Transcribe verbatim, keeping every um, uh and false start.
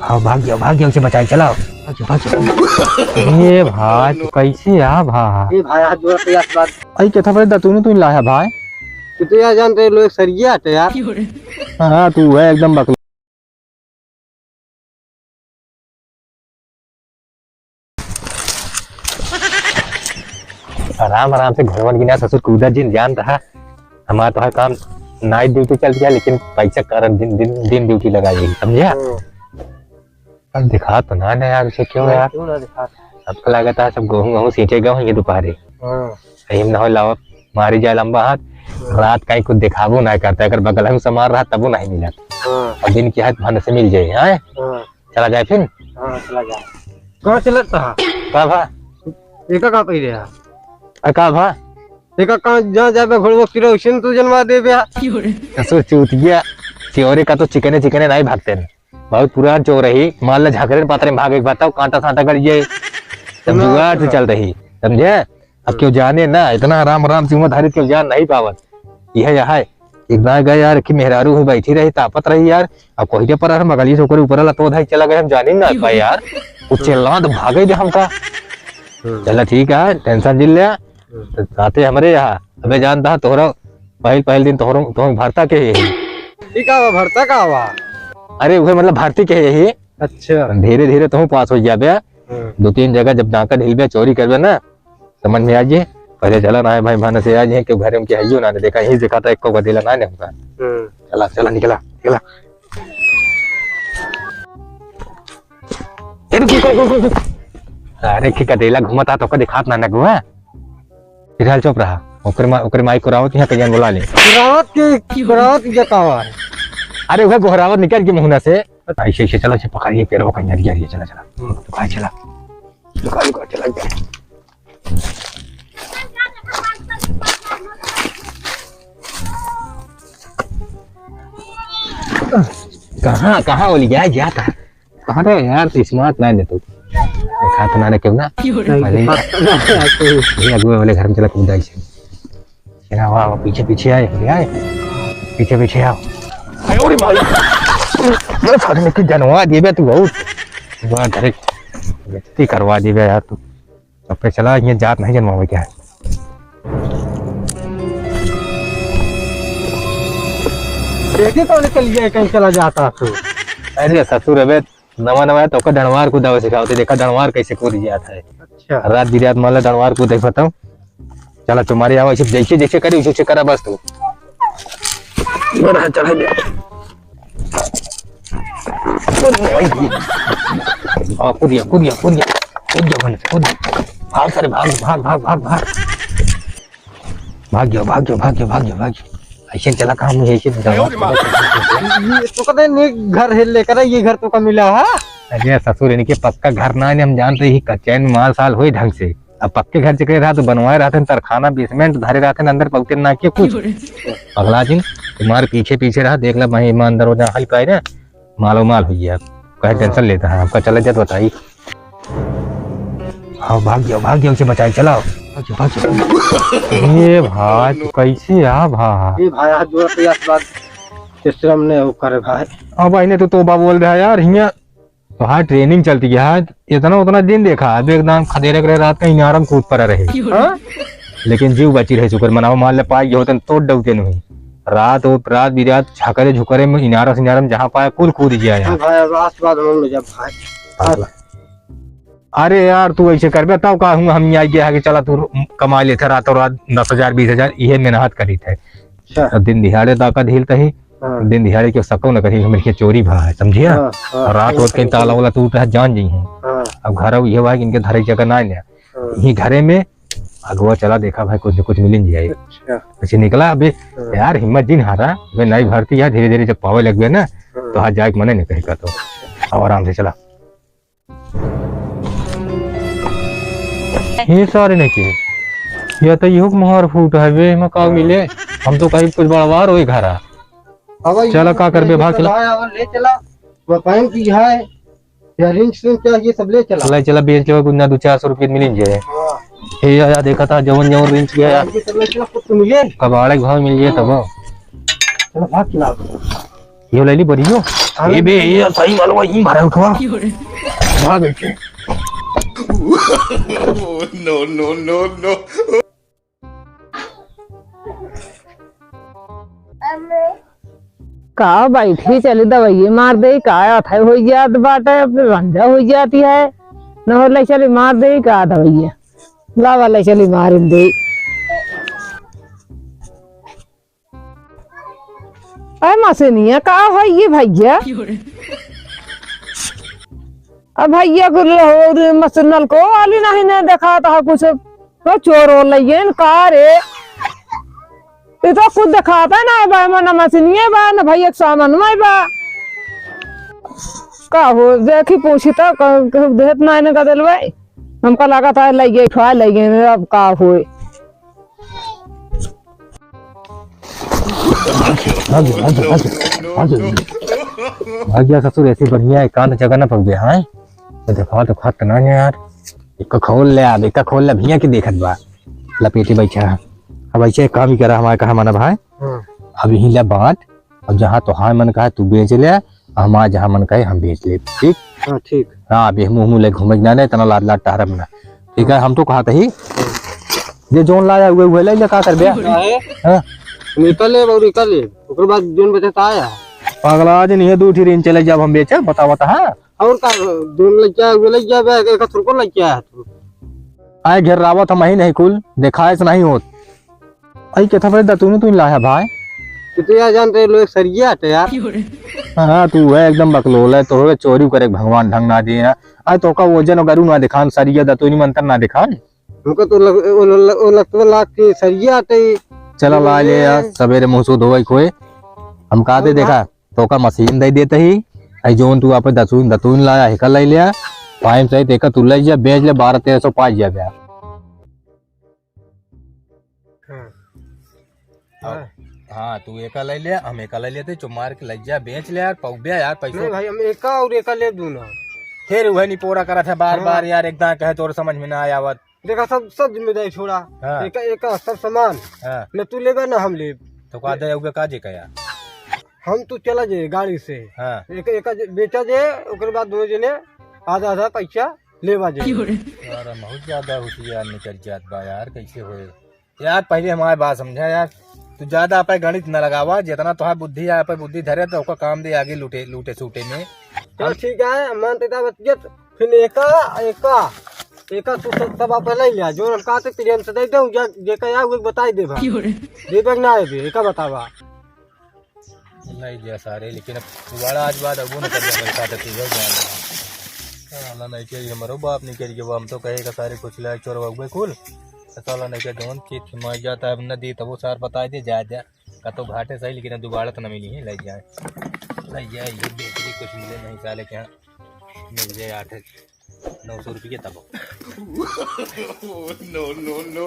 आओ, भाग जाओ, भाग जाओ, उसे बचाए, चलाओ। भाग जाओ, भाग जाओ। ए भाई, तू कैसे आ भाई? ए भाई, हाथ जोड़ के यार बात। आई, के था बड़े दतुनो तू लाया भाई? तू तो यार जानते हैं, लोग सरिया हटे यार। हाँ, तू है एकदम बकला। आराम, आराम से घुड़वन गिना ससुर कूदा जिन जान रहा। हमारा तो हर काम night duty चलती है, लेकिन पैसा कारण दिन, दिन, दिन duty लगाई है, समझा? हम्म। अब दिखा तो ना, ना यार, उसे क्यों नहीं, यार? क्यों ना दिखा? सबका लागत है, सब गेहूं, गेहूं सींचे गए होंगे दोपहरे। हाँ। कहीं ना हो लावा, मारी जाए लंबा हाथ। हाँ। रात कहीं कुछ दिखाबो ना करता, अगर बगल में सामान रहा तबो नहीं मिला। हाँ। और दिन की हाथ भन से मिल जाए, हाँ? हाँ। चला जाए फिर? हाँ, चला जाए। कहाँ चलत रहा? का भा? एका का पहिले है? आ, का भा? एका कहाँ जहाँ जाबे घोड़वा किरो उसन तू जनवा देबे। ससुर चूतिया, चोरे का तो चिकने चिकने नहीं भागते हैं। बहुत पुरान चोर रही, मान ला झकरे पातरे में भागे के बताओ, कांटा सांटा गड़ जाए। तब सुना, जुगाड़ से सुना। चल रही, समझे? अब क्यों जाने ना, इतना आराम आराम से उम्र धारित क्यों जान नहीं पावत। यह, यह है। एक दाएं गए यार, कि मेहरारू हुई बैठी रही, तापत रही यार। अब कोई के पर हम बगली से ऊपर, ऊपर वाला तो उधर चला गए, हम जानी ना पाए यार। वो चिल्ला तो भागे दे हमका। हम्म। चला ठीक है, tension जिन ले। हम्म। तो आते हमरे यहाँ। अबे जानता है तोहरा, पहल, पहल दिन तोहरा, तोहरा भरता के यही। ठीक है, भरता का हुआ? अरे उहे मतलब भरती के यही। अच्छा। धीरे धीरे तोहू पास हो जाबे। हम्म। दो तीन जगह जब डाका ढिलबे, चोरी करबे ना, समझ में आ जाए। पहले चला ना है भाई, भान से आ जाए, क्यों घरे में के हइयो ना, देखा, यही देखा था, एको गदेला ना ने होता। हम्म। चला, चला, निकला, निकला। ए, रुक, रुक, रुक, रुक, रुक। अरे, की कदेला घूमता तो का दिखात ना नगुआ। फिलहाल चुप रहा। ओकरे मा-, ओकरे माई को रावत यहाँ कहियान बुला ले। रावत की, रावत की क्या कहा है? अरे, वह गोहरावत निकल के मुहना से। ऐसे, ऐसे चला, ऐसे पकड़ के पैर को कहीं अड़िया, अड़िया, चला, चला। हम्म। लुका, चला। लुका, लुका, चला, चला। कहाँ, कहाँ वो लिया जाता? कहाँ रे यार, तू smart ना दे तू। देखा तो ना रे क्यों ना? क्यों रे? पहले ही ये अगुए वाले घर में चला कूदा इसे। चला, वाह, वाह, पीछे, पीछे आए, पीछे आए। पीछे, पीछे आओ। अरे भाई, मैं सारे में की जनवा दिए बे तू बहुत। वाह, direct बेइज्जती करवा दिए बे यार तू। अब पे चला, ये जात नहीं जनवावे क्या है? देखी तो निकल गया, कहीं चला जाता तू। अरे ससुर, अबे नवा नवा है तो ओकर डंडवार कूदावे सिखावते, देखा डंडवार कैसे कूद जात है। अच्छा। रात बिरात मान ला डंडवार कूदे बताओ। चला तुम्हारे आवा, ऐसे जैसे जैसे करे वैसे वैसे करा बस तू। चढ़ा, चढ़ा दे। आ, कूद गया, कूद गया, कूद गया। कूद गया, बन, कूद गया। भाग सारे, भाग, भाग, भाग, भाग, भाग। भाग गया, भाग गया, भाग गया, भाग गया, भाग गया। ऐसे चला काम नहीं, ऐसे नहीं चला। ये तो कहते नहीं, घर है लेकर, ये घर तो का मिला है? अरे ससुर, इनके पक्का घर ना है, हम जानते ही कच्चे में माल साल होई ढंग से। अब पक्के घर जेकरे रहा तो बनवाए रहते हैं, तरखाना basement धरे रहते हैं, अंदर पहुँचे ना के कुछ। अगला दिन तुम्हारे पीछे पीछे रहा, देख ला, मैं ईमान दरवाजा हल पाए ना, मालो माल हुई है, कहे हाँ। Tension लेता है, आपका चला जात बताई। हाँ, भाग जाओ, भाग जाओ, उसे बचाए, चलाओ। भाग जाओ, भाग जाओ। ए भाई, तू कैसे आ भाई? ए भाई, हाथ जोड़ के यार बात, तीसरा हमने वो करे भाई। अब इन्हें तो तोबा बोल रहा है यार, हियाँ तो हाँ, training चलती है, हाँ, इतना उतना दिन देखा, अभी एकदम खदेरे करे रात का इनारम कूद पर रहे। हाँ? लेकिन जीव बची रहे, शुक्र मनाओ, मान ले पाई होते तोड़ डरते नहीं। रात वो, रात बिरात झकरे झुकरे में इनारम सिनारम जहाँ पाया कुल कूद गया हाँ यार। भाई, अब आज के बाद हम लोग जब भाई। अरे यार, तू ऐसे करबे तब का हूँ, हम यहाँ गया है कि चला तू कमा लेते रातों रात दस हजार, बीस हजार, इहे मेहनत करी थे। अच्छा। अब दिन दिहाड़े ताका ढील तही, हाँ। दिन दिहाड़े के सको न करी, हमरे के चोरी भा है, समझिया? हाँ, हाँ, और रात हाँ, होत कहीं हाँ, ताला हाँ। वाला टूट रहा, जान जाई हैं। हाँ। अब घर अब ये हुआ कि इनके धरे जगह ना है। हाँ। यही घरे में अगुआ चला देखा भाई, कुछ न कुछ मिलिन जाए। अच्छा। अच्छा निकला अबे, हाँ। यार हिम्मत जिन हारा, वे नई भर्ती यार, धीरे धीरे जब पावे लग गए ना, हाँ। तो हाथ जाए के मने नहीं कहे का तो। अब आराम से चला। ये सारे ने के, या तो इहो के मोहर फूट है बे, एमा का मिले? हम तो कहीं कुछ बड़वार होई घरा। अब चला, ये का करबे, भाग चला। भाई, अब ले चला। वो पैंट की है, या रिंच सिंच क्या, ये सब ले चला। ले चला, बेच लेवा, कुछ ना दो चार सौ रुपये मिल जाए। हाँ। हे या, या देखा था, जवन जवन रिंच गया। हाँ, ये सब ले चला, कुछ तो मिले। कबाड़े के भाव मिल जाए तब। चलो, भाग चला। ये ले ली बड़ी हो। अरे ए बे, ये सही वाला वही मारा उठवा। भाग के। No, no, no, no। का बैठी चली दवाई मार दे, का अथई होइ जात बाटे, अब रंजा होइ जाती है। न हो ले चली मार दे, का दवाई। लावा ले चली मार दे। अरे मसीनिया, का है ये भैया? अब भैया को लो, और मस-, नलको वाली नहीं ने देखात है कुछ। तो चोर हो लइयन का रे? ये तो कुछ देखात है ना बा, मन मसीनिया बा, ना भैया के सामान में बा। का हो, देखी पूछी तो, क-, क-, देत ना इन्हें का दिल भाई। हमका लागत है लइये, उठवा लइये, अब का होए। भाग जा, भाग जा, भाग जा, भाग जा। भाग जा ससुर, ऐसे बढ़िया एकांत जगह ना पकड़े, हाँ? तो देखा तो खत ना है यार। इका खोल ले अब, इका खोल ले, भैया की देखत बा। लपेटे बैठा है। अब ऐसे एक काम ही करा हमारे कहा माना भाई। हाँ। अब यहीं ले बांट, अब जहाँ तोहार मन कहे तू बेच ले, हमार जहाँ मन कहे हम बेच लेब, ठीक? हाँ, ठीक। हाँ, अब मुँह मुँह ले घूमे के ना, इतना लाड लाड टहरब ना। ठीक है, हम तो कहत ही, जे जौन लाया हुए, हुए ले ले, का करबे? काहे? हाँ। हम एका लेब और एका लेब, ओकर बाद जौन बचत आया। पगला आज नहीं है, दू ठी रिन चले जब हम बेचे, बता, बता, हाँ। और का, जौन लइका है, वो लइका है, एका थोड़को लइका है तू। आए घेरावत हम ही नहीं कुल, देखाए से नहीं होत। आई केथा भाई दतुन तू लाया भाई? तू तो यार जानते लोग सरिया हटे यार। हाँ, तू है एकदम बकलोल है, तो है चोरी करे के भगवान ढंग ना दिए ना। आई तोका वजन वगैरह ना दिखान, सरिया दतुन मंत्र ना दिखान। हमको तो लग, वो ल-, वो लगता लाग के सरिया हटे। चला ला ले यार, सवेरे मुँह सो धोवे खोए। हम कहा दे और देखा, तोका मशीन दे देते ही। आई जौन तू आप दतुन, दतुन लाया, हेका ले लिया। पाइम सहित एका तू ले जा, बेच ले, बारह तेरह सौ पाँच जा बे। हाँ। अब, हाँ। हाँ, तू एका ले ले, हम एका ले लेते, चो मार के ले जा, बेच ले यार, पौबे यार, पैसो। नहीं भाई, हम एका और एका ले दूँ ना। फिर वह निपोरा करत है बार हाँ। बार यार, एक दाँय कहे तोर समझ में ना आवत। देखा, सब, सब जिम्मेदारी छोड़ा। हाँ। एका, एका सब सामान। हाँ। न तू लेबे, न हम लेब। तो का दे, उगे का जे का यार? हम तू चला जे गाड़ी से। हाँ। एक, एका जे, बेचा जे, ओकर बाद दोनों जने आधा आधा पैसा लेवा जाए। क्यों रे? यार, बहुत ज्यादा होशियार निकल जात बा यार, कैसे होए? यार, पहले हमारी बात समझा यार, तू ज्यादा आपे गणित न लगावा, जितना तोहार बुद्धि है, आपे बुद्धि धरे तो ओका काम दे आगे लूटे, लूटे सूटे में। चल हम ठीक है, मान तेता बतियत, फिर एका, एका, एका तू सब, सब आपे ले लिया, जो हम कहते प्रेम से दे दे, जे, जेका यार वो बताई दे भाई। क्यों रे? देबे कि ना देबे, एका बतावा। नहीं दिया सारे, लेकिन अब दोबारा आज बाद अब वो न करिए, मेरे साथ अति हो जाए। साला नहीं के, ये मरो बाप नहीं करिए, वो हम तो कहेगा सारे कुछ लायक चोर वगबे कुल। साला नहीं के, दोन चीज मार जाता है, अब न दी, तब वो सार बताई दे, जा, जा। का तो घाटे सही, लेकिन अब दोबारा तो न मिली है, ले जाए। ले जाए, ये बेच ली, कुछ मिले नहीं साले के यहाँ। मिल जाए आठ नौ सौ रुपये तब। No, no, no।